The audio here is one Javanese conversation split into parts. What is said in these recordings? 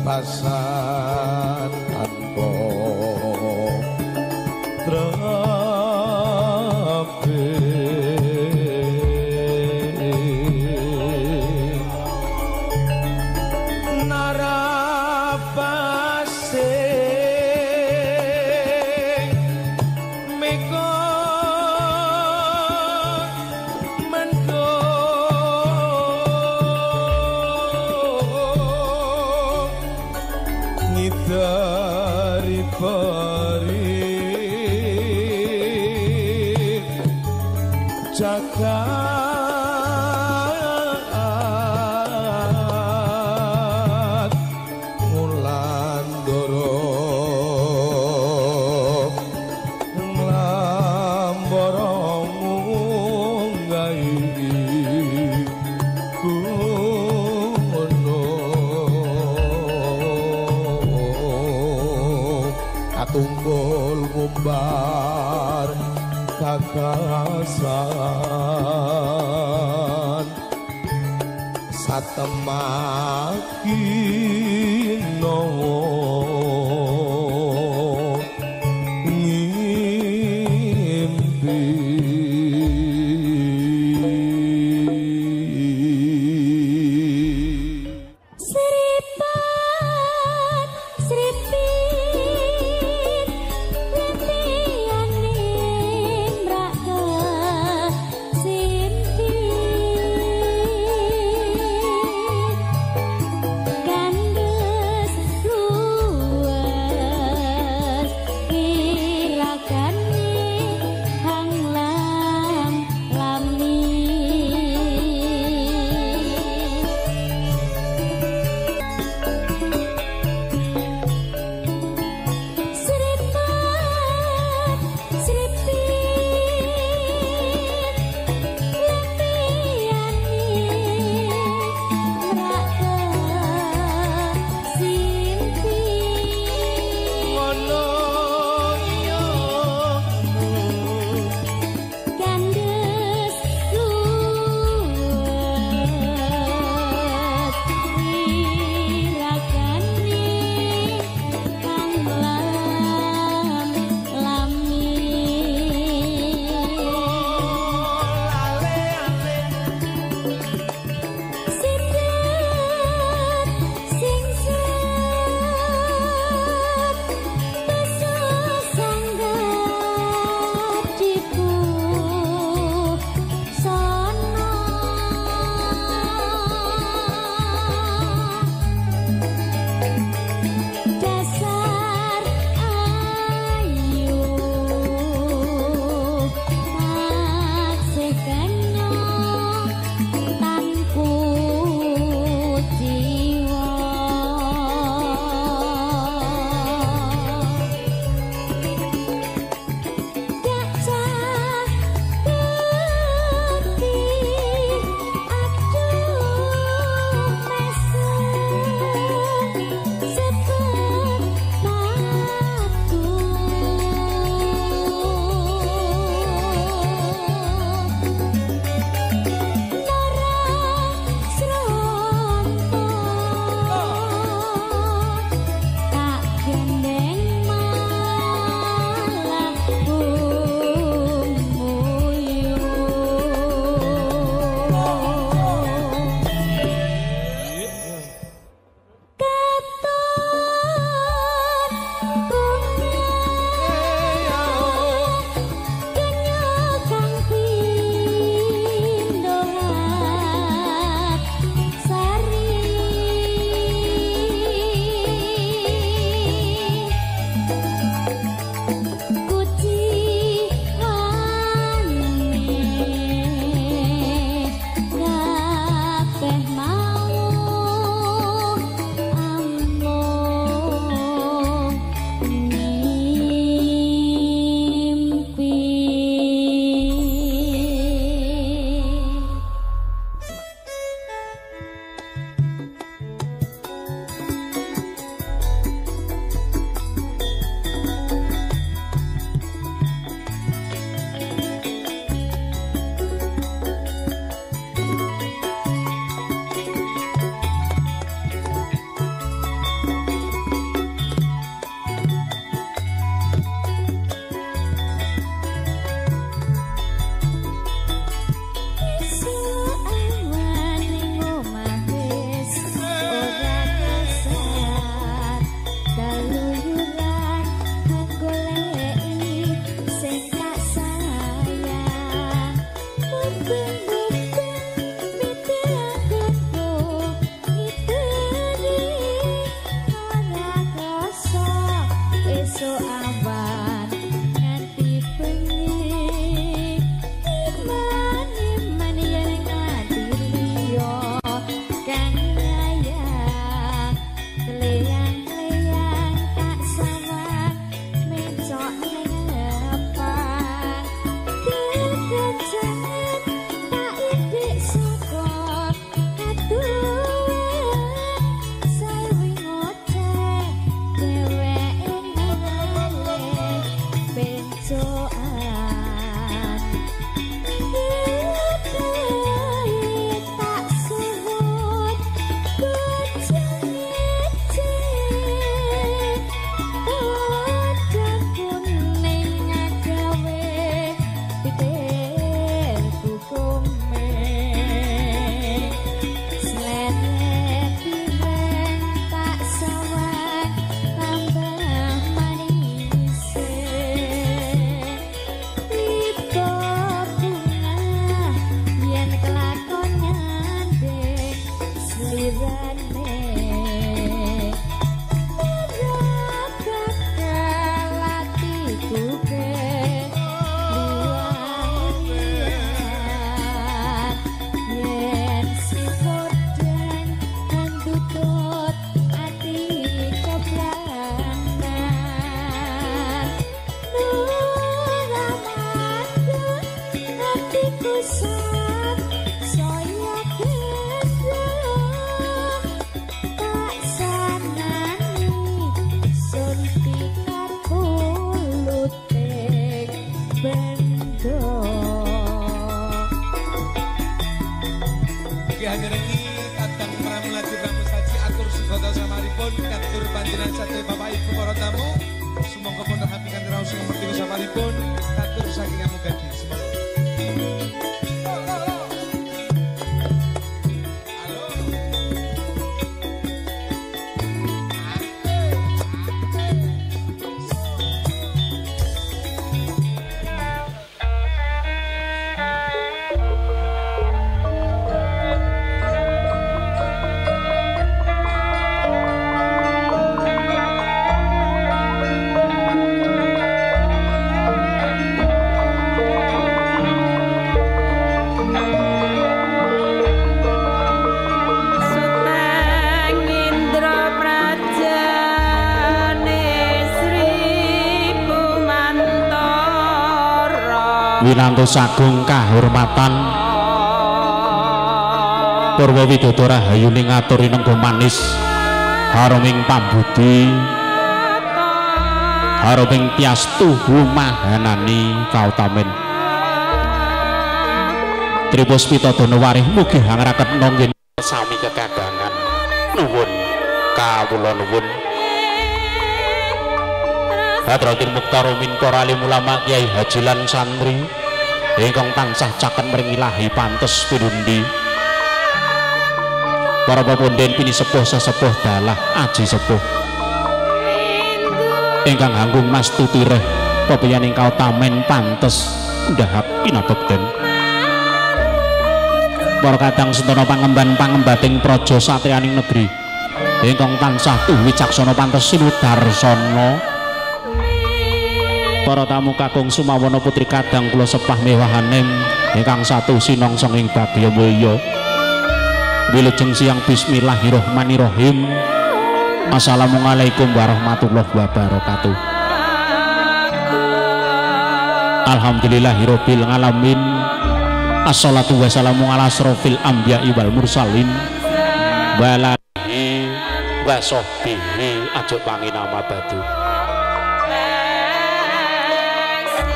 Bebasan tanpa trape narapase meko dari peri jagat ngulandoro nglambara munggahe. Gagasan satemaki nawa ngimpi. Sripat sripit lempiyane mrak simpit kandes lu. bendo. Ki hanyerengi kadang pramulaji pramusaji atur sugata samaripun katur panjenengan sadaya Bapak Ibu para tamu sumangga pun rapi kanthi raos ngerti samaripun katur saking amugadi sumangga. Winantos agung kahormatan Purwa Widodo Rahayu ning atur rinengga manis haruming pambudi haruming tiastu mahanani kautamen Tripuspita dana warih mugi hangraket nanggen sami kekadangan nuwun kawula nuwun. Hadratil Mukhtar min Qaralim ulama Kiai Haji lan santri ingkang tansah caket mring ilahi pantes pinundi. Para pepunden pinisepuh sesepuh dalah aji sepuh ingkang hanggung mastuti reh pepiyaning kautamen pantes ndhahap kinabekten. Para kadang sentana pangemban pangembating praja satriyaning negeri ingkang tansah tuh wicaksana pantes sinudarsana. Para tamu kakung sumawana putri kadang kula sepah mewahanem ingkang satu sinongsong ing bagya mulya. Wilujeng siang bismillahirrahmanirrahim. Assalamualaikum warahmatullahi wabarakatuh. Alhamdulillahirabbil alamin. Assalatu wassalamu ala asrofil anbiya'i wal mursalin wa ala alihi wa sahbihi ajmain amma ba'du.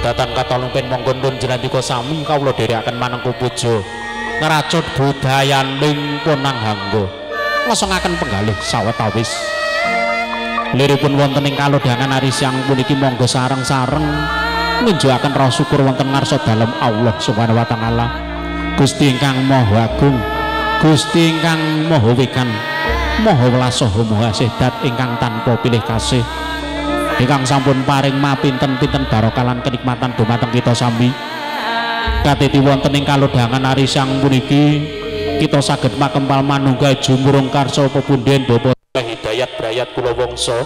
Datang katolong pen monggo nun jenandika sami kawula dherekaken manengku puja ngracut budayaning Ponang Hangga ngosongaken penggalih sawetawis. Liripun wonten ing kalodhangan ari siang puniki monggo sareng-sareng nunjukaken rasa syukur wonten ngarsa dalem Allah Subhanahu wa taala. Gusti ingkang Maha Agung, Gusti ingkang Maha Wikan, Maha Welas saha Maha Asih dat ingkang tanpa pilih kasih. Ingkang sampun paring mapinten-pinten barokah lan kenikmatan dumateng kita sami. Katiti wonten ing kalodhangan ari siang puniki kita saged makempal manunggal jumurung karsa pepunden Bapak Hidayat Brayat kula wangsa.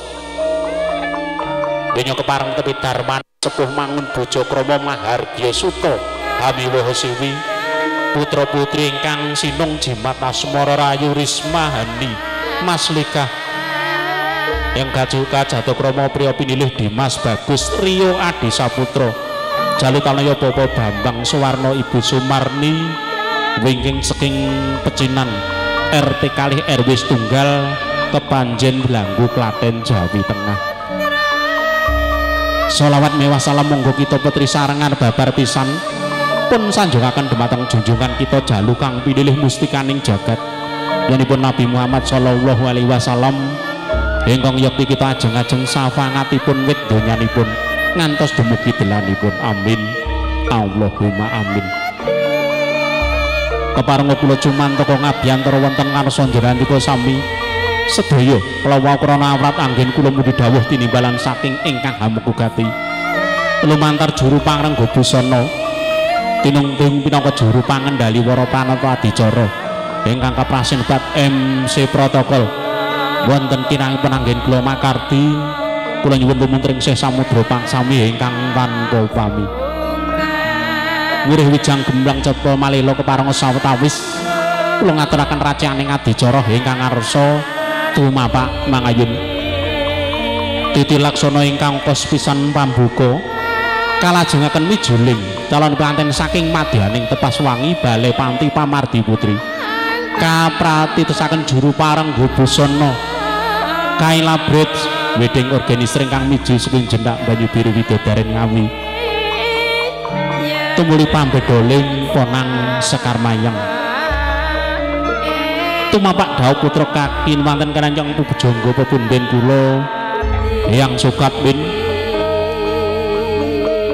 Donya kepareng tepi dharma sepuh mangun bojo krama mahargya suta hamiwaha siwi putra putri ingkang sinung jimat asmara rayu rismahani maslikah yang gajuka jatuh kromo priya pinilih Dimas Bagus Rio Adi Saputra Jalu Tanaya Bapak Bambang Suwarno Ibu Sumarni wingking saking pecinan RT kalih RW setunggal Kepanjen Blanggu Klaten Jawi Tengah. Sholawat mewah salam monggo kita putri sarengan babar pisan pun sanjungaken dumateng junjungan kita jalu kang pinilih mustikaning jagat yanipun Nabi Muhammad sallallahu alaihi wasallam ingkang yekti kita ajeng-ajeng safangatipun wit donyanipun ngantos dumugi delanipun. Amin Allahumma amin. Keparenga kula cumantaka ngabiyantara wonten ngarsa njenengan sami sedaya kala krana awrat anggen kula mundhi dawuh tinimbalan saking ingkang hamengku gati lumantar juru pangrengga busana tinungtung pinangka juru pangendali wara pranata adicara ingkang kaprasin bat MC protokol wonten kinangipun anggen kula makarti kula nyuwun lumuntring sih samudra pangsami ingkang tanpa upami wirih wijang gemblang cepa malila keparenga sawetawis kula ngaturaken racianing adicara ingkang ngarsa tumapak mangayun titi laksana ingkang kos pisan pambuka kalajengaken mijuling calon pengantin saking madyaning Tepas Wangi Balai Panti Pamardi Putri kapratitesaken juru parengga busana Kaila Bridge wedding organizer ingkang miji saking Jendak Banyu Biru Widodaren Ngawi. Tumuli pambedoling ponang Sekar Mayang. Tumapak dhaup putra kakin wonten keranjang pujangga pepunden kula Eyang Sokat bin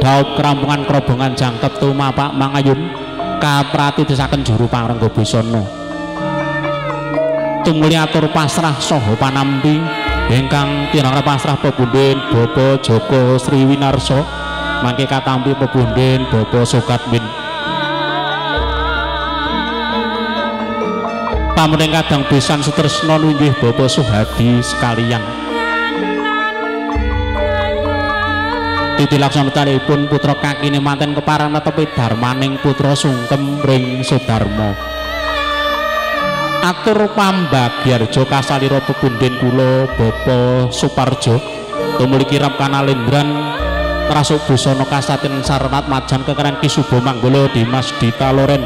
dhaup kerampungan kerobongan jangkep tumapak mangayun kapratitisaken juru pangrengga busana. Tumuli atur pasrah saha panampi ingkang tinarang pasrah pepunden Bapak Joko Sri Winarso mangke katampi pepunden Bapak Sokat bin. Pamuning kadang besan sutresna nunggih Bapak Suhadi sekalian. Titi laksana talipun putra kakine manten kepareng netepi darmaning putra sungkem ring Sudarma. Atur pambagyarja kasalira pepunden kula Bapak Suparjo tumuli kirap kanalendran rasuk busana kasaten sarenat majan kekeren Ki Suba Manggala Dimas Dita Loren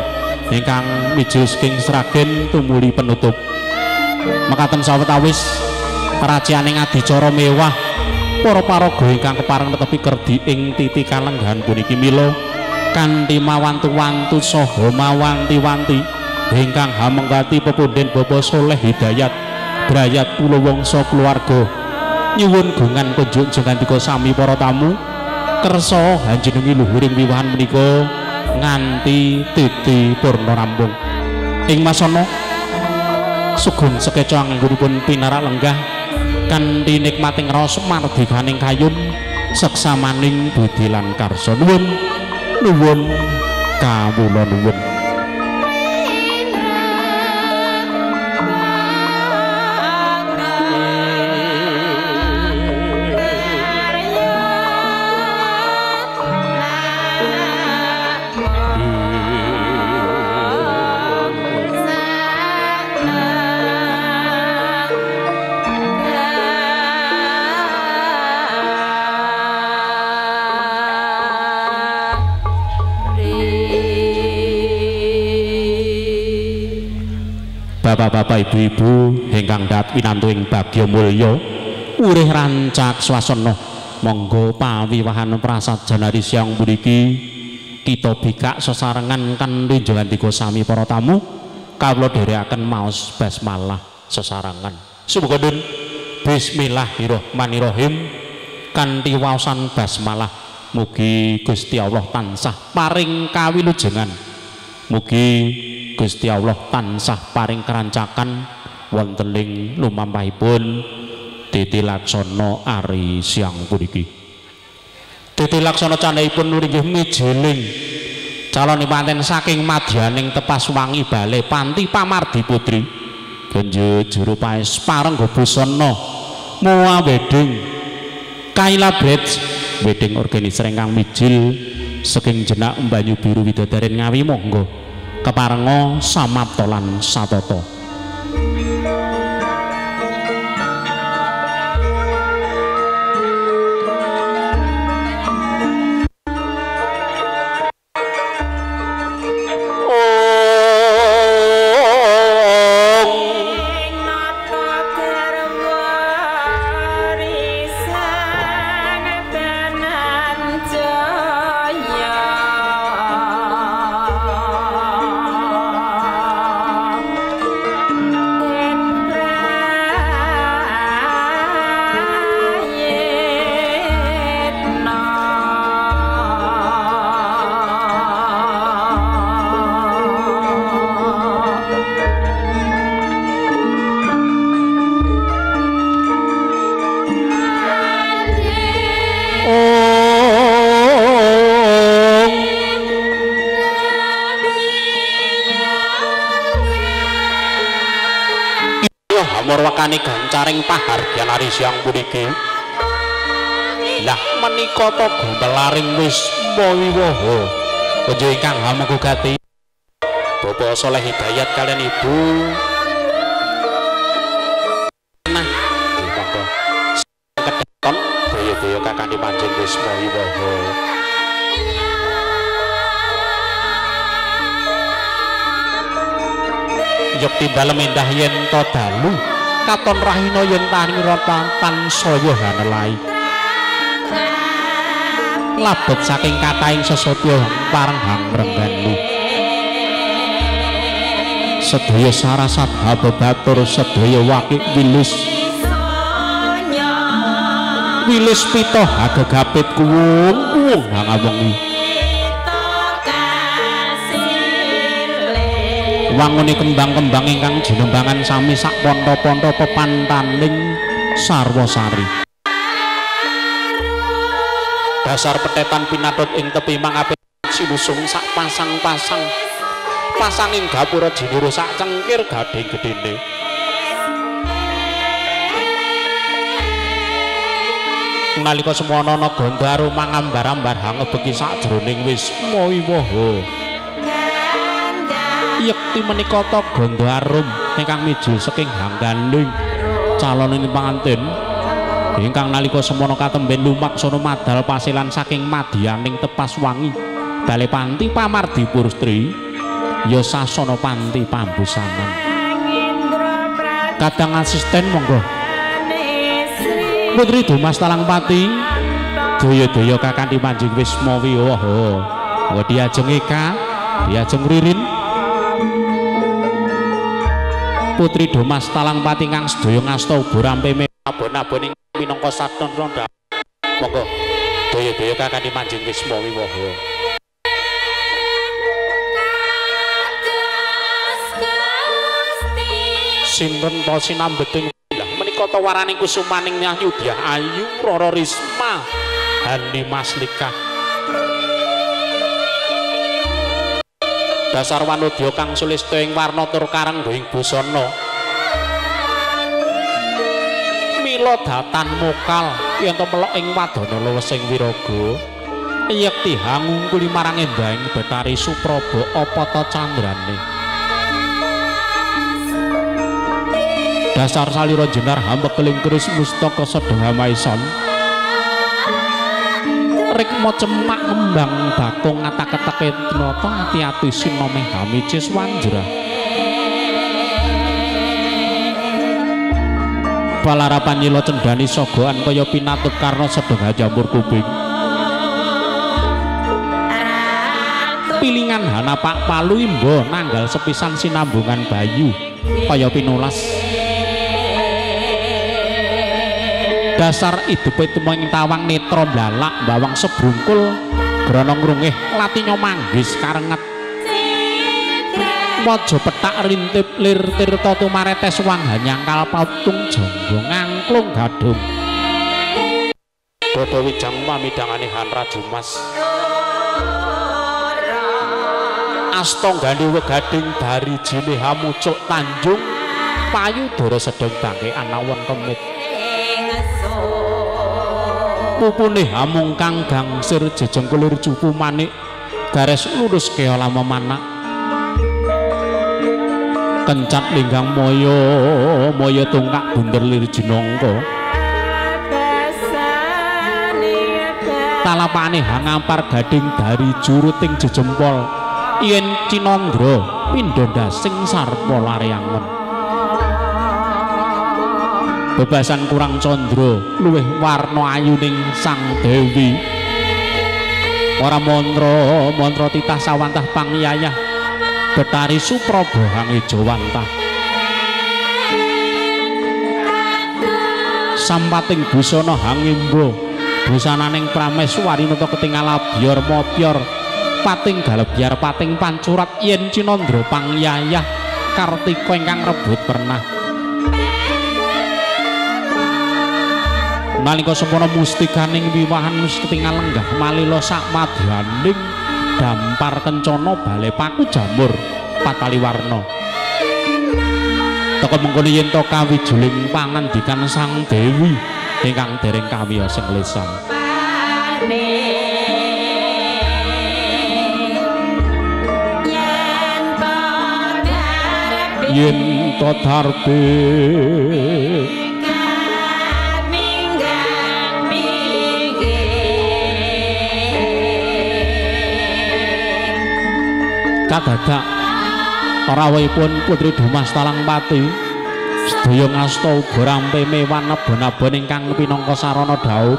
ingkang mijil saking Sragen tumuli penutup. Mekaten sawetawis racianing adicara mewah para paraga ingkang kepareng netepi kerdi ing titi kalenggahan puniki mila kanthi mawantu-wantu saha mawanti-wanti ingkang hamenggati pepunden Bapak Soleh Hidayat Brayat Pulo Wangsa keluarga nyuwun gungan kunjuk jengandika sami para tamu kersa hanjenengi luhuring wiwahan menika nganti titi purna rampung. Ing masana sugeng sekeca anggenipun pinarak lenggah kanthi nikmating raos mardikaning kayun seksamaning budi lan karsa. Nuwun nuwun kawula nuwun. Bapak-bapak, ibu-ibu ingkang dat winantu ing bagya mulya urih rancak swasana, monggo pawiwahan prasajan hari siang puniki kita bikak sesarengan kanthi jawandika sami para tamu kawula dherekaken maos basmalah sesarengan. Sumuga bismillahirrahmanirrahim kanthi waosan basmalah mugi Gusti Allah tansah paring kawilujengan, mugi Gusti Allah tansah paring kerancakan wonten ing lumampahipun titi laksana ari siang puniki. Titi laksana candhaipun inggih mijiling calon manten saking madyaning tepas wangi bale panti pamardi putri genje juru paes parengga busana Moa Wedding Kaila Bridge wedding organizer ingkang mijil saking Jenak Banyu Biru Widodaren Ngawi monggo keparenga samapta lan satata. Murwakane gancaring pahargyan ari siang puniki. Lah menika ta gumpelaring wis mawiwaha. Kunjuk ingkang hamengku gati Bapak Soleh Hidayat kalian Ibu. Nah, monggo kedaton boyo-boyo kakandi manjing wis mawiwaha. Yekti dalem endah yen to dalu katon rahina yen tanira tansaya hanelai. Labet saking kathahing sesotya pareng hangrengganmu. Sedaya sarasat habebatur sedaya wakik wilis. Wilis pita hagegapit kuwung-kuwung hangawengi. Wangune kembang-kembang ingkang jinembangan sami sak ponto-ponto pepantaning sarwasari. Dasar petetan pinatut ing tepi mangapit sinusung sak pasang-pasang pasanging gapura jinuru sak cengkir gading gedene. Nalika semono ana Gandharu mangambar-ambar hangebeki sakjroning wisma wiwaha. Yekti menika ta Gandharum ingkang mijil saking hanggaling caloning panganten ingkang nalika semono katemben lumaksana madal pasilan saking madyaning tepas wangi bale panti pamardi purstri ya sasana panti pambusanan. Kadang asisten monggo Putri Dumas Talangpati daya-daya kakanthi manjing wisma wiwaha. Monggo diajeng Eka, diajeng Ririn. Putri Dumas Talangpati kang sedaya ngasta uba rampe abon-abon ing minangka satana. Monggo daya-daya kakanthi manjing wisma wiwaha. Sinten ta sinambeting lah menika ta waraning kusumaning Nyudyah Ayu Rara Risma Hani Maslikah. Dasar wanodya kang sulista ing warna tur karengga ing busana. Mila datan mokal yen to melok ing wadana luwesing wiraga yekti hangungkuli marang endahing Betari Supraba apa ta candrane. Dasar salira jenar hambekeling keris mustaka sedha maisan. Rikma cemak ngembang bakung ngatak-keteke nata ati-ati sinome hamicis wanjra. Balarapan nyila cendhani sogokan kaya pinatut karna sedha jamur kuping. Pilingan hanapak palu imba nanggal sepisan sinambungan bayu kaya pinulas. Dasar idupe tumeng tawang netra blalak bawang sebrungkul grana ngrungih latinya manggis karenget. Waja petak rintip lir tirta tumaretes wang hanyangkal patung jangga ngangklung gadung. Dada wijang pamidhangane Han Rajumas. Asta gandhe wegading dari jine hamucuk tanjung payudara sedeng bangke anawon kemit. Pupune hamung kang gangsir jejeng kulir cupu manik garis lurus keola memanak. Kencat linggang moyo moyo tungkak bunder lir jinangka. Talapane hangampar gading dari juruting jejempol yen cinandra pindha ndasing sarpa laryangen. Bebasan kurang candra luwih warna ayuning sang dewi. Ora mantra mantra titah sawantah pangyayah Betari Supraba hangejawantah. Sampating busana hangimba busananing prameswari nata ketingal abyor mopyor pating galebyar pating pancurat yen cinandra pangyayah Kartika ingkang rebut pernah. Nalika sempana mustikaning wiwahan wis ketingal lenggah malila sak madyaning dampar kencana bale paku jamur patali warna. Teka mengkono yen to kawijuling pangandikan Sang Dewi ingkang dereng kawiyos ing lesan. Yen to darbe kadadak rawuhipun Putri Dumas Talangpati sedaya ngasta uga rampe mewan abon-abon ingkang pinangka sarana dhaup.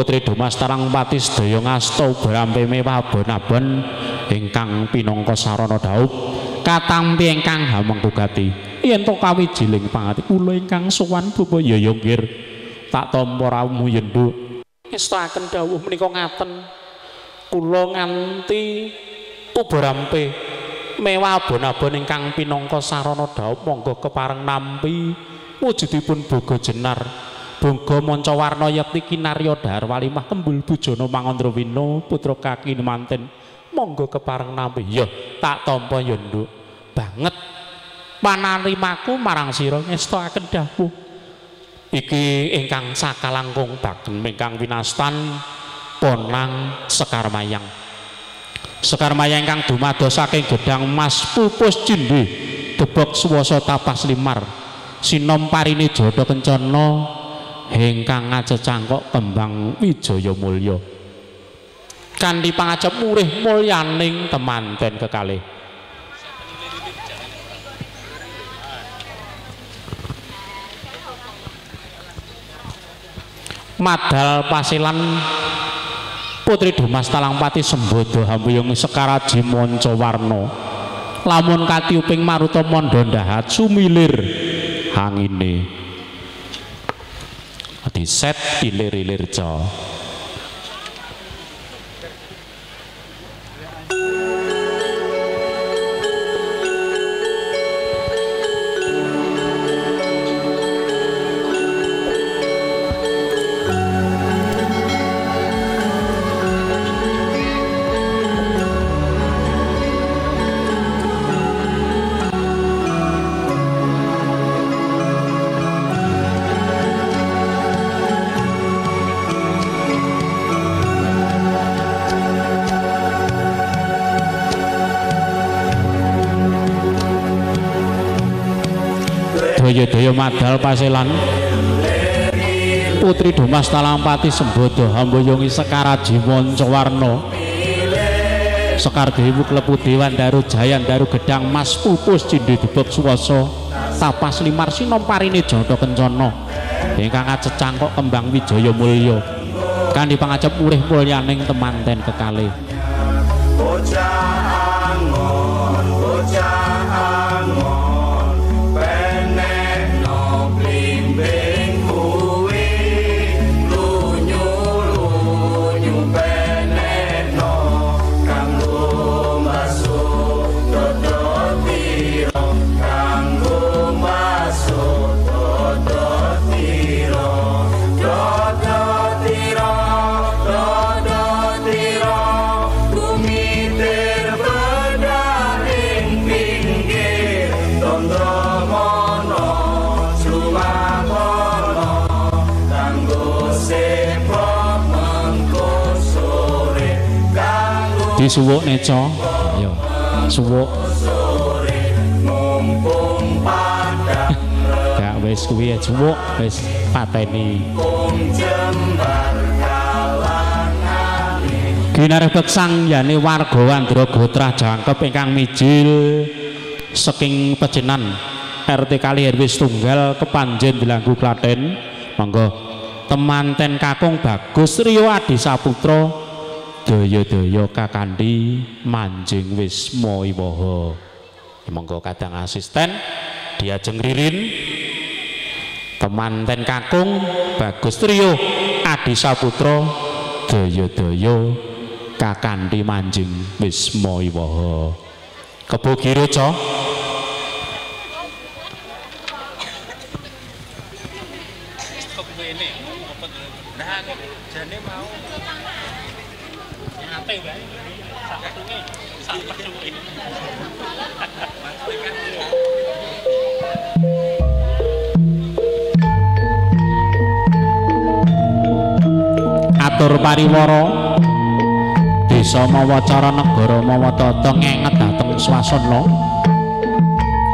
Putri Domas Talangpati sedaya ngasta ubarampe mewah abon-abon ingkang pinangka sarana dhaup katampi ingkang hamengku gati. Yen to kawijiling pangati kula ingkang sowan Bapak ya ya nggir tak tampa rawuhmu yen Nduk. Ngestakaken dawuh menika ngaten. Kula nganti ubarampe mewah abon-abon ingkang pinangka sarana dhaup monggo kepareng nampi wujudipun boga jenar. Bonggo manca warna yekti kinarya dhahar walimah kembul bujana mangandrawina putra kaki manten monggo kepareng nampi. Ya tak tampa ya Nduk banget panarimaku marang sira ngestakaken dawuh iki ingkang sakalangkung bagen ingkang winastan Ponang Sekar Mayang. Sekar Mayang ingkang dumados saking gedang mas pupus cindhe debok swasa tapas limar sinom parine jada kencana ingkang ngacecangkok kembang wijaya mulya kanthi pangajap murih mulyaning temanten kekalih. Madal pasilan Putri Domas Talangpati sembodo hamuyung Sekaraji manca warna lamun katiuping maruta mandha ndahat sumilir angine diset ilir-ilir ja. Daya-daya madal paselan Putri Domas Talangpati sembodo hamboyongi Sekaraji manca warna Sekar Dewi klebu Dewan Daru Jayan Daru gedang mas pupus cindhe debok swasa tapas limar sinom parine jata kencana ingkang ngacecangkok kembang wijaya mulya kanthi pangajap murih mulyaning temanten kekalih. Disuwuk neca ya suwuk gak wis kuwi suwuk wis pateni. Ginareh beksang yane warga Wandra Gotra Jangkep ingkang mijil saking Pejenan RT kali RW setunggal Kepanjen Delanggu Klaten. Monggo temanten kakung Bagus Rio Adi Saputra daya-daya kakandi manjing wisma iwaha. Monggo kadang asisten diajeng Ririn temanten kakung Bagus Rio Adi Saputra daya-daya kakandi manjing wisma iwaha. Kebo giro ca. Atur pariwara desa mawa cara negara mawa tata ngenget dhateng swasana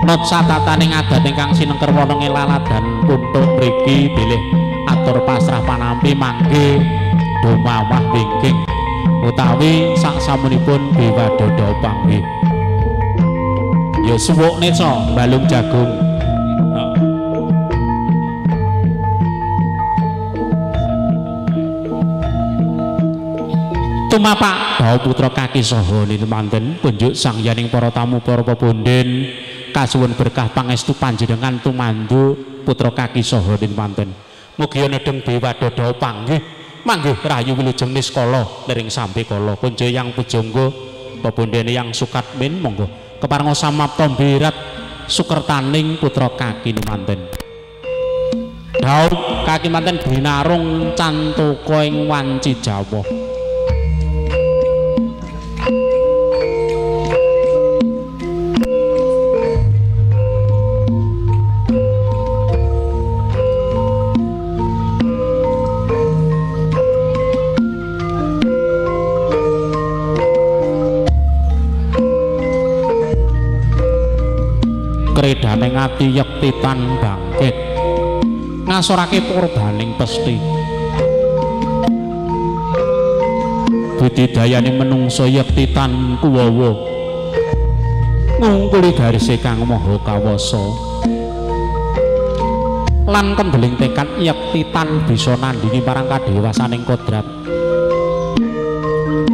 nut satataning adat ingkang sinengker wonten ing laladan puntuk mriki bilih atur pasrah panampi mangke dumawah wingking utawi saksamunipun biwadodo panggih. Ya suwuk neca balung jagung. Tumapak dawuh putra kaki saha nilumanten kunjuk sangyaning para tamu para pepunden kasuwun berkah pangestu panjenengan tumandu putra kaki saha nilumanten. Mugi nedheng dewa dada panggih manggih rahayu wilujeng niskala liring sambe kala kunjuk yang pujangga pepundhene yang Sukatmin monggo keparenga samapta mbirat sukertaning putra kaki nilumanten. Dhaup kaki manten binarung cantaka ing wanci Jawa. Kredane ati yekti tan bangkit ngasorake purbaning pesti budidayane menungso yekti tan kuwawa ngungkuli garise kang maha kawasa lan kendeling tekad yekti tan bisa nandingi marang kadewasaning kodrat.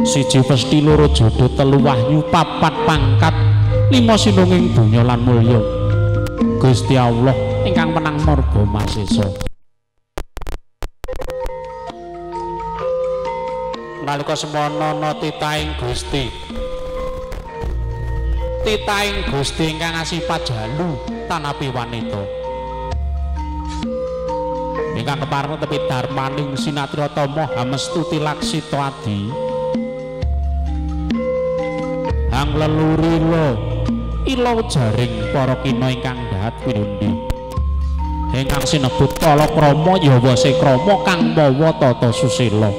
Siji pesti loro jodoh telu wahyu papat pangkat lima sinunging donya lan mulya Gusti Allah ingkang menang marga masesa. Nalika semono ana titahing Gusti, titahing Gusti ingkang asipat jalu tanapi wanita ingkang kepareng tepi darmaning sinatriyatama hamestuti laksita adi hang lelurila ila jaring para kina ingkang ndahat pinundi ingkang sinebut palakrama yawa sekrama kang mawa tata susila.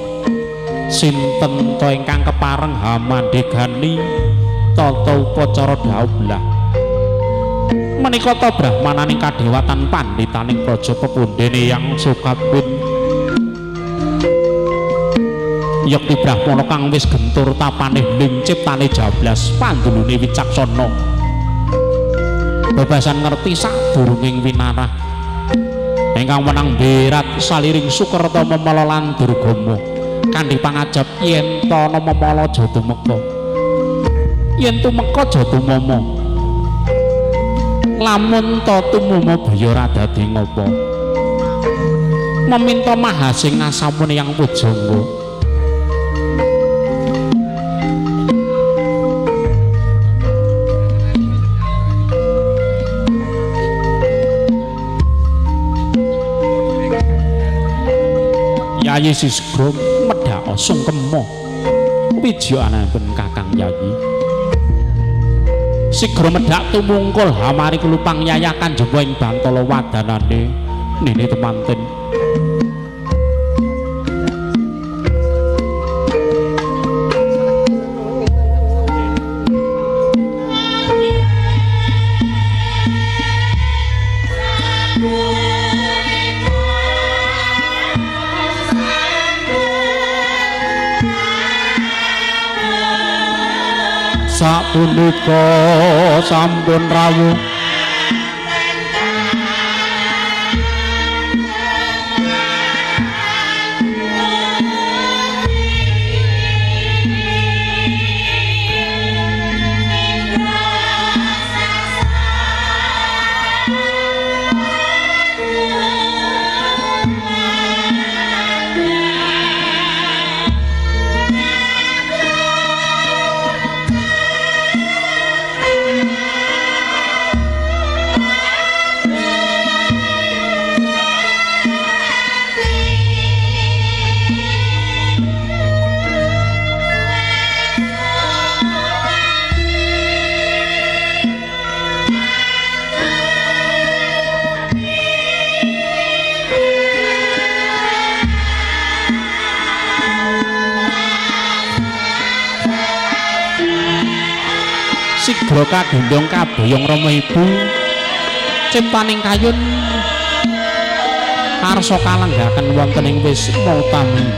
Sinten ta ingkang kepareng hamandhegani tata upacara dhaup lah menika ta brahmananing kadewatan pandhitaning praja pepundhene yang Sukatmin yekti brahmana kang wis gentur tapane ning ciptane jablas pandulune wicaksana bebasan ngerti sadurunging winarah ingkang wenang berat saliring sukerta memala lan durgama kanthi pangajap yen ta ana memala aja tumeka yen tumeka aja tumama lamun ta tumama baya ora dadi ngapa meminta mahasing ngasampun yang pujangga. Yayi Sisgro medhaka sungkema widya ananipun Kakang Yayi. Sigra medhak tumungkul hamari kelupang yayakan jemba ing bantala wadanane nini temanten. Sapunika sampun rawuh sigra kagendhong kaboyong rama ibu ciptaning kayun karsa kalenggaken wonten ing wisma utami.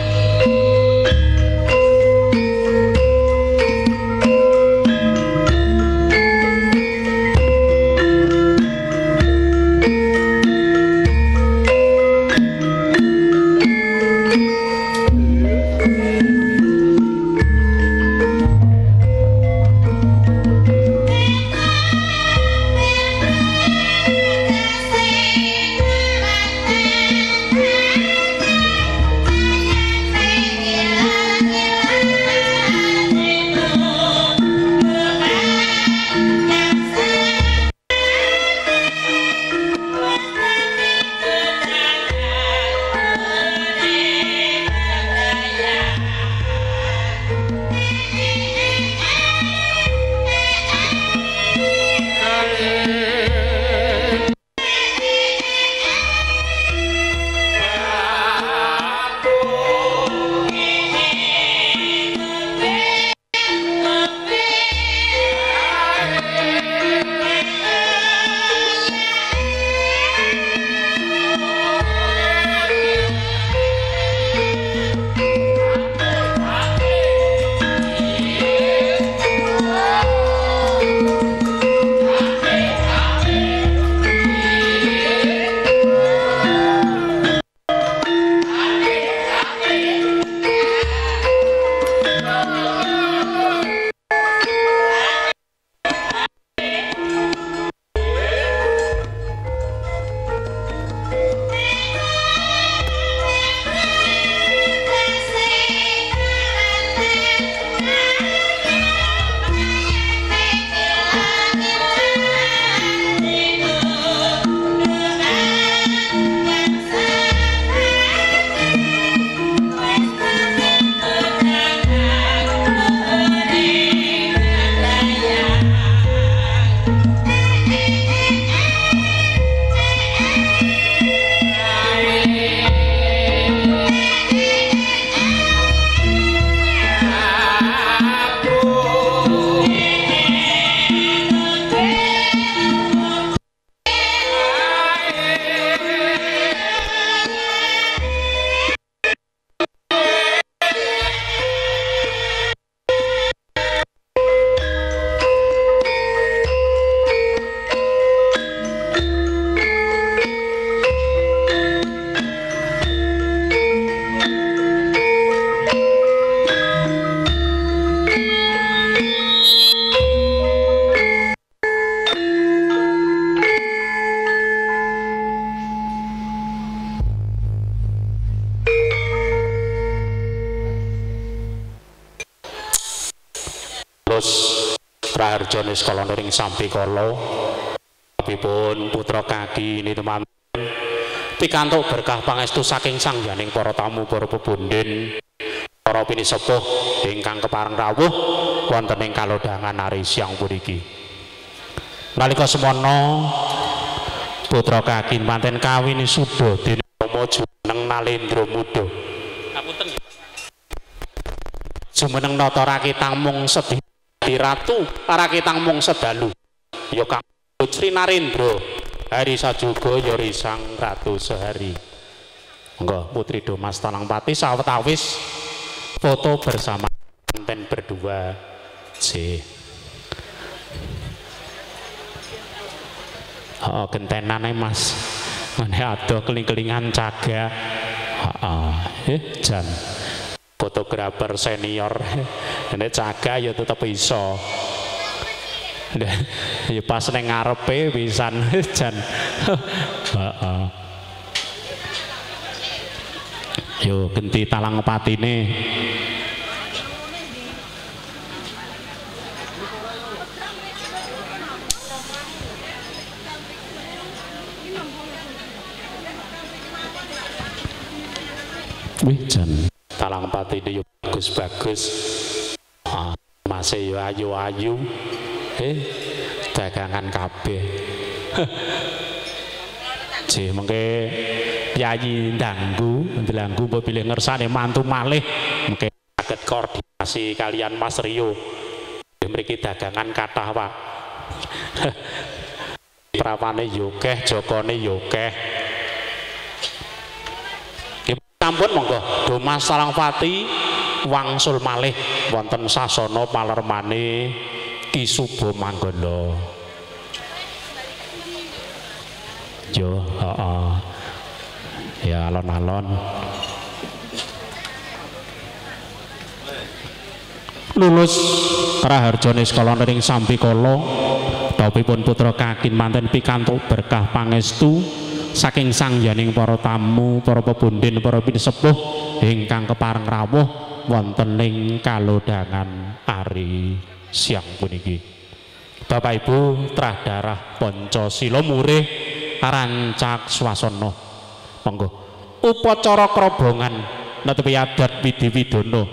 Raharja niskala ring sambikala pun putra kaki ini teman pikantuk berkah pangestu saking sangyaning para tamu para pepunden para pinisepuh ingkang kepareng rawuh wonten ing kalodhangan ari siang puniki. Nalika semono putra kaki manten kawin suda dene Rama jumeneng Nalendra Muda. Ngapunten nggih. Jumeneng nata raketang mung sedih ratu raketang mung sedalu ya kang Sri Narendra hari sajuga ya risang ratu sehari. Monggo Putri Domas Talangpati sawetawis foto bersama manten berdua. C. Oh, gentenane Mas. Ngene adoh keling-kelingan cagak. Heeh, jan. Fotografer senior. Nek cagak ya tetep iso. Ya pas neng ngarepe pisan jan. Heeh. Yo genti talang patine. Wih jan talang patine yo bagus-bagus. Ah, masih yo ayu-ayu. Dagangan kabeh. Jih mengke piyayi ndanggu, ndanggu mbok bilih ngersane mantu malih mengke saged koordinasi kalian Mas Rio. Mriki dagangan kathah, Pak. Prawane yo akeh, jokone yo akeh. Sampun monggo Domas Talangpati wangsul malih wonten sasana palermane Ki Subo Manggala. Yo, heeh. Ya alon-alon. Lulus Raharja niskala ring sambikala topipun putra kakin manten pikantuk berkah pangestu saking sangyaning para tamu, para pepunden, para pinisepuh ingkang kepareng rawuh wonten ing kalodhangan ari siang puniki. Bapak Ibu trah darah Pancasila murih rancak swasana. Monggo upacara krobongan netepi adat widhi widana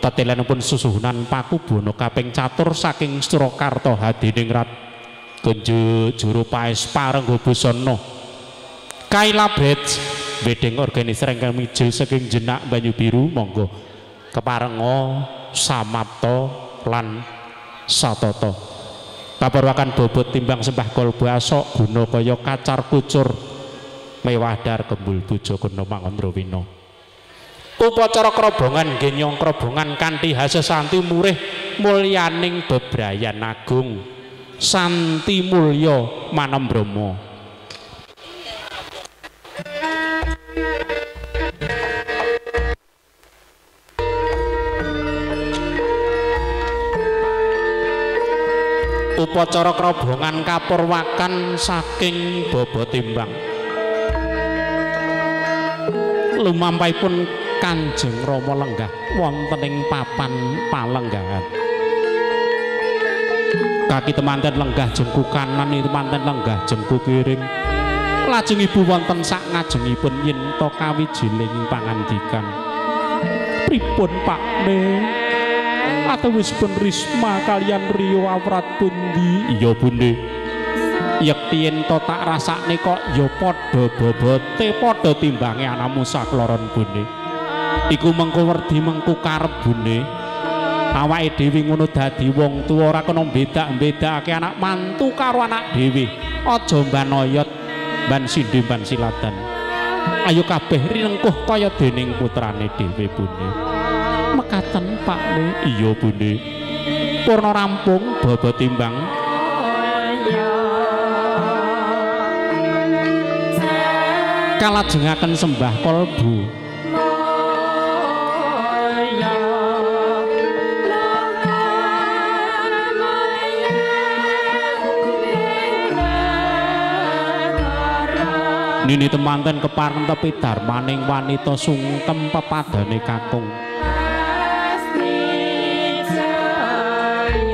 tetelenipun susuhunan Pakubuwana kaping catur saking Surakarta Hadiningrat kunjuk juru paes parengga busana Kaila Bridge wedding organizer ingkang mijil saking Jenak Banyu Biru. Monggo keparenga samapta lan satata kaparwakan bobot timbang sembah kolbu asok guna kaya kacar kucur mewah dar gembul bojo gena mangandrawina. Upacara krobongan genyong krobongan kanthi hasesanti murih mulyaning bebrayan agung santi mulya manembrama. Upacara krobongan kapurwakan saking bobot timbang lumampahipun Kanjeng Rama lenggah wonten ing papan palenggahan. Kaki temanten lenggah jengku kanan, temanten lenggah jengku kiring. Lajeng ibu wonten sak ngajengipun yen to kawijiling pangandikan. Pripun Pakne? Atawisipun Risma kalian Rio awrat pundi? Iya Bunda. Yekti yen to tak rasakne kok ya padha bobote padha timbange anakmu sakloron Bunda. Iku mengko werdi mengko karep Bunda. Awake dhewe ngono dadi wong tuwa ora kena bedak-bedakake anak mantu karo anak dhewe. Aja mbanoyot ban sindhe ban siladan. Ayo kabeh rinengkuh kaya dening putrane dhewe Bunda. Mekaten Pakne. Iya Bunda. Purna rampung bobot timbang. Kalajengaken sembah kolbu. Nini temanten kepareng tepi darmaning wanita sungkem pepadane kakung.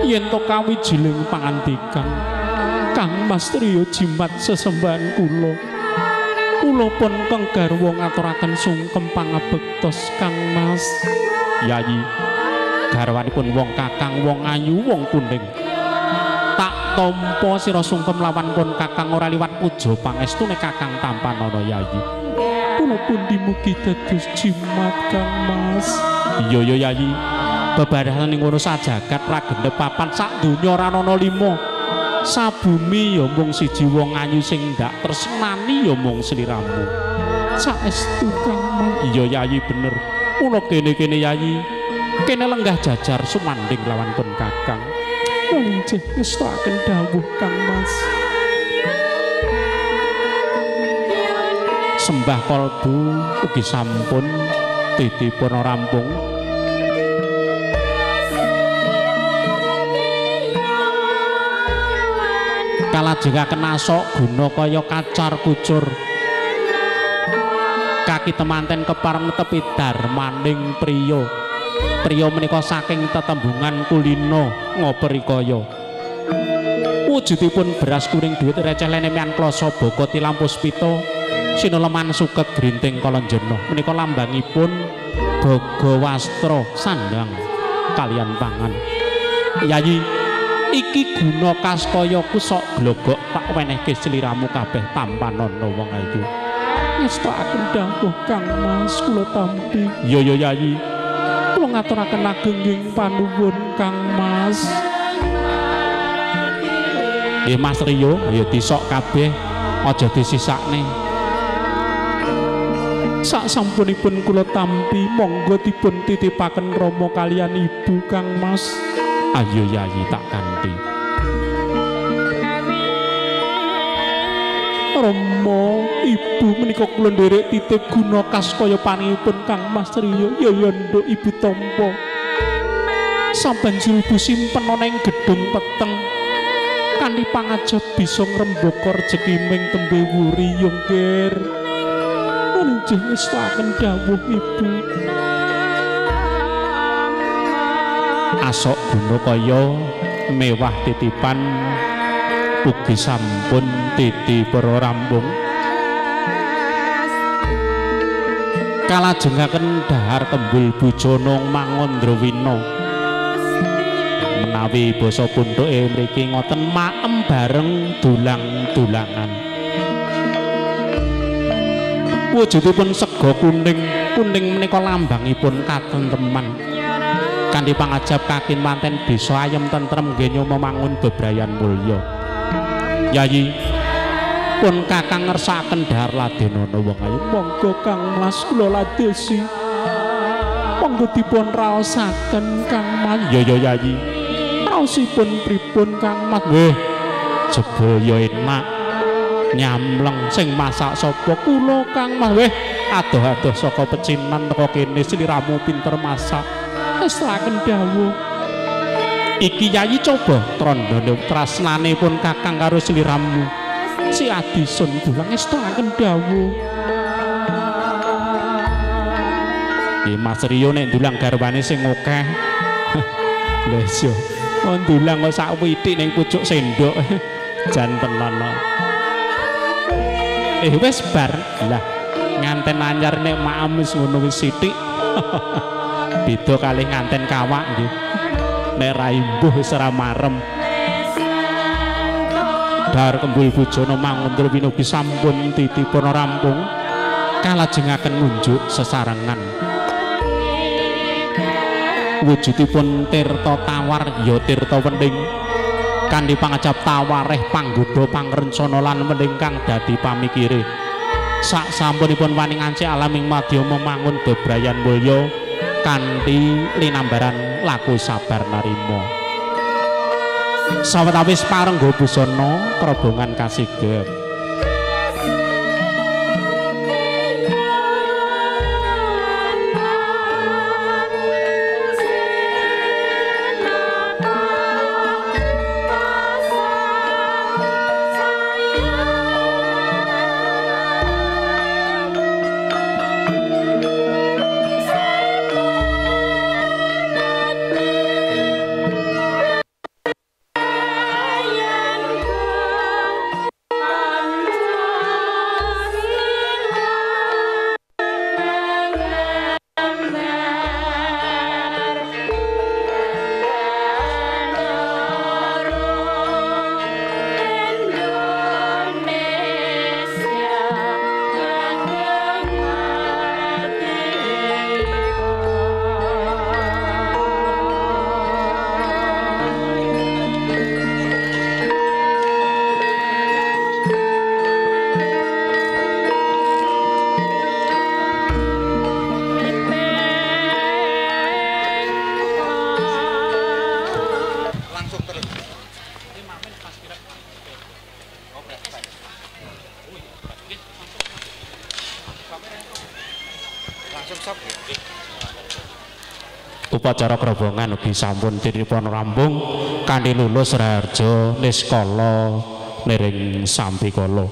Yen to kawijiling pangandikan Kang Mas Rio jimat sesembahan kula. Kula pun keng garwa ngaturaken sungkem pangabektos Kang Mas. Yayi, garwanipun wong kakang, wong ayu, wong kuning. Tak tampa sira sungkem lawan pun kakang ora liwat puja pangestune kakang tampanana Yayi. Kula pundi mugi dados jimat Kang Mas. Iya ya Yayi, bebarahan ning ngono sajagat ra genep papan sak donya ora ana lima. Sabumi ya mung siji wong ayu sing ndak tresnani ya mung sliramu. Saestu Kang Mas. Iya Yayi bener. Mula kene-kene Yayi, kene lenggah jajar sumanding lawan pun kakang. Injih ngestokaken dawuh Kang Mas. Sembah kalbu ugi sampun titipun rampung. Kalajengaken asok guna kaya kacar kucur. Kaki temanten kepareng tepi darmaning priya. Priya menika saking tetembungan kulino ngoperi kaya. Wujudipun beras kuning duit receh leneman kloso boko tilam puspita sineleman suket grinting kalanjana menika lambangipun boga wastra sandang kalian pangan. Yayi, iki guna kastayaku sok glogok tak wenehke sliramu kabeh tampanana wong ayu. Ngestokaken dawuh Kang Mas kula tampi. Iya ya Yayi, kula ngaturaken ageng panuwun Kang Mas. Nggih Mas Rio, ya disok kabeh aja disisakne. Sak sampunipun kula tampi monggo dipun titipaken rama kalian ibu Kang Mas. Ayo Yayi tak kanthi. Rama, ibu menika kula nderek titip guna kaskaya paningipun Kang Mas Rio. Ya ya nduk ibu tampa. Sabanjur ibu simpen ana ing gedung peteng. Kanthi pangajab bisa ngrembaka rejeki ming tembe wuri yo nggir. Injih ngestokaken dawuh ibu. Asok guna kaya mewah titipan ugi sampun titipura rampung. Kalajengaken dahar kembul bujana Mangandrawina. Menawi basa punthuke mriki ngoten maem bareng dulang-dulangan. Wujudipun sega kuning, kuning menika lambangipun katentreman. Kanthi pangajab kakin manten bisa ayem tentrem nggih memangun bebrayan mulya. Yayi, pun kakang ngersakaken dhahar ladenana wong ayu. Monggo Kang Mas kula ladesi. Monggo dipun raosaken Kang Mas. Ya ya Yayi. Raosipun pripun Kang Mas? Nggih, jebul ya enak. Nyamleng sing masak sapa? Kula Kang Mas. Weh, adoh-adoh saka pecinan teko kene sliramu pinter masak. Ngestokaken dawuh. Iki Yayi coba trandane trasnane pun kakang karo sliramu. Si Adisun dulang ngestokaken dawuh. Iki Mas Rio nek ndulang garwane sing akeh. Lha iya, ndulang kok sak withik ning pucuk sendok. Jan tenan. Wis bar. Lah nganten anyar nek maem wis ngono wis sithik. Beda kalih nganten kawak nggih. Nek ra imbuh wis ora marem. Dhahar kembul bujana Mangandrawina ugi sampun titipun rampung. Kalajengaken ngunjuk sesarengan. Wujudipun tirta tawar ya tirta wening. Kanthi pangajab tawareh panggoda pangrencana lan wening kang dadi pamikire. Sak sampunipun wani ngancik alaming madya memangun bebrayan mulya kanthi linambaran laku sabar narima. Sawetawis parengga busana krobongan kasigep. Upacara grobongan ugi sampun dipun rampung kanthi lulus raharja niskala niring sambikala.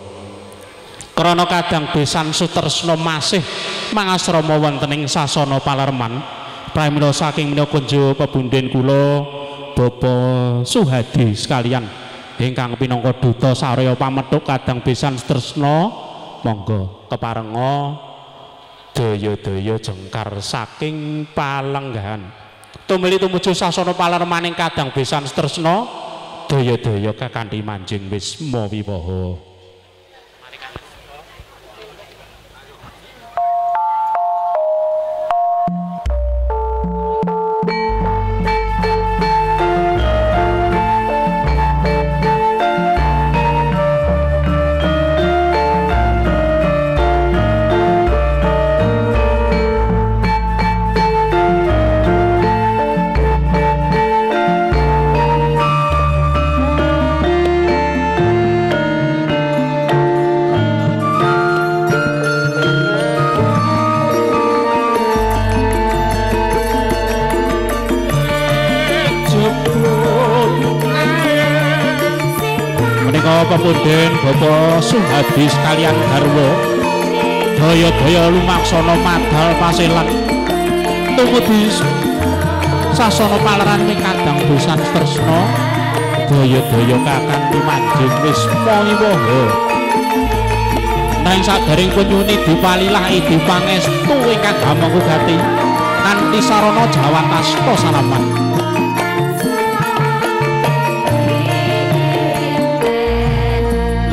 Krana kadang besan Sutresna masih mangasrama wonten ing sasana palerman, pramila saking menika kunjo pepunden kula Bapak Suhadi sekalian ingkang pinangka duta sarya pamethuk kadang besan Sutresna, monggo keparenga daya-daya jengkar saking palenggahan. Tumili tumuju sasana palermaning kadang besan Sutresna, daya-daya kakanthi manjing wisma wiwaha. Pepunden Bapak Suhadi sekalian garwa daya-daya lumaksana madal paselan tumudi sasana paleran kadang bosan tresna daya-daya kakanthi manjing wisma wiwaha. Nanging sadèrèng punyuni dipalilah idi pangestu ingkang hamangku gati kanthi sarana jawatasta salaman.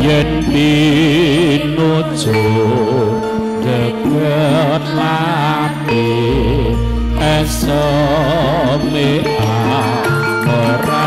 Yen pinuju jeget lati eseme ora.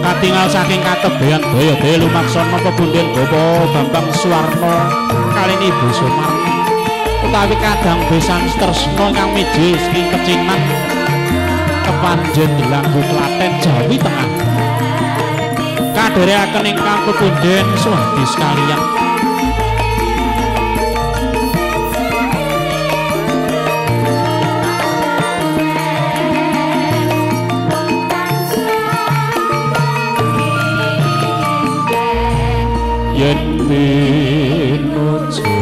Katingal saking katebehan daya-daya lumaksana pepunden Bapak Bambang Suwarno kaliyan Ibu Sumarni utawi kadang besan Tresna ingkang miji saking Pecinan Kepanjen Delanggu Klaten Jawi Tengah. Kadherekaken ingkang pepunden Suhadi sekalian. Yen pinuju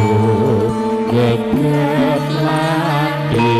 geget lati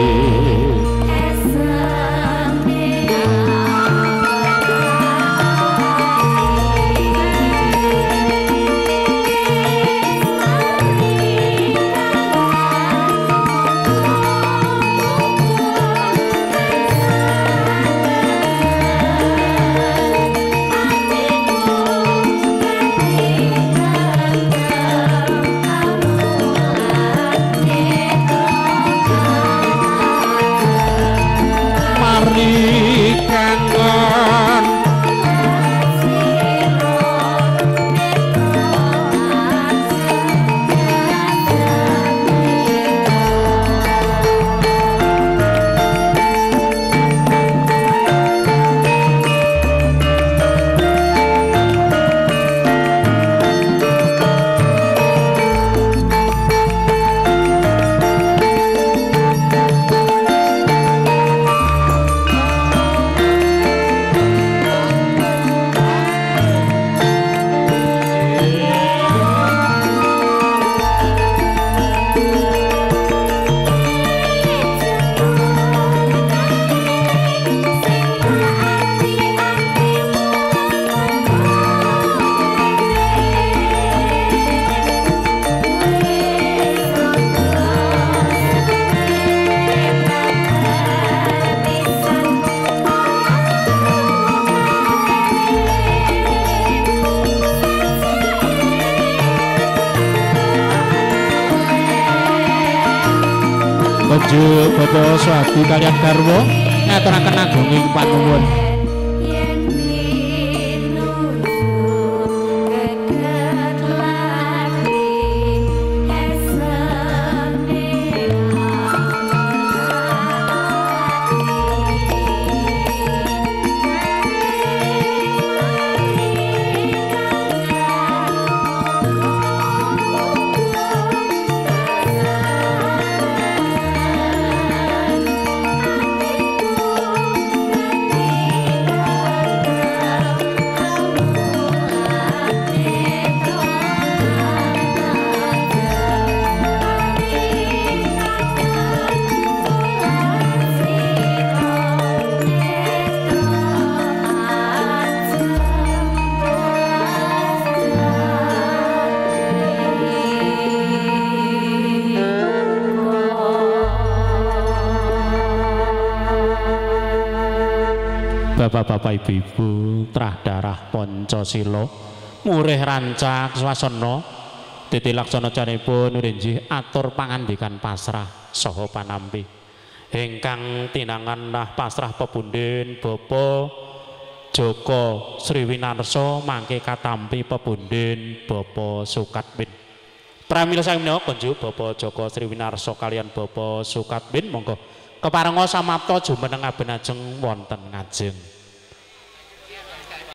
Konjuk Bapak Suhadi kalian garwa ngaturaken agunging panuwun. Bapak-bapak, ibu-ibu, trah darah Pancasila murih rancak swasana titi laksana canipun rinjih atur pangandikan pasrah saha panampi ingkang tinangan nah pasrah pepunden Bapak Joko Sriwinarso mangke katampi pepunden Bapak Sukatmin. Pramila saking menika konjuk Bapak Joko Sriwinarso kalian Bapak Sukatmin monggo keparenga samapta jumeneng abenajeng wonten ngajeng.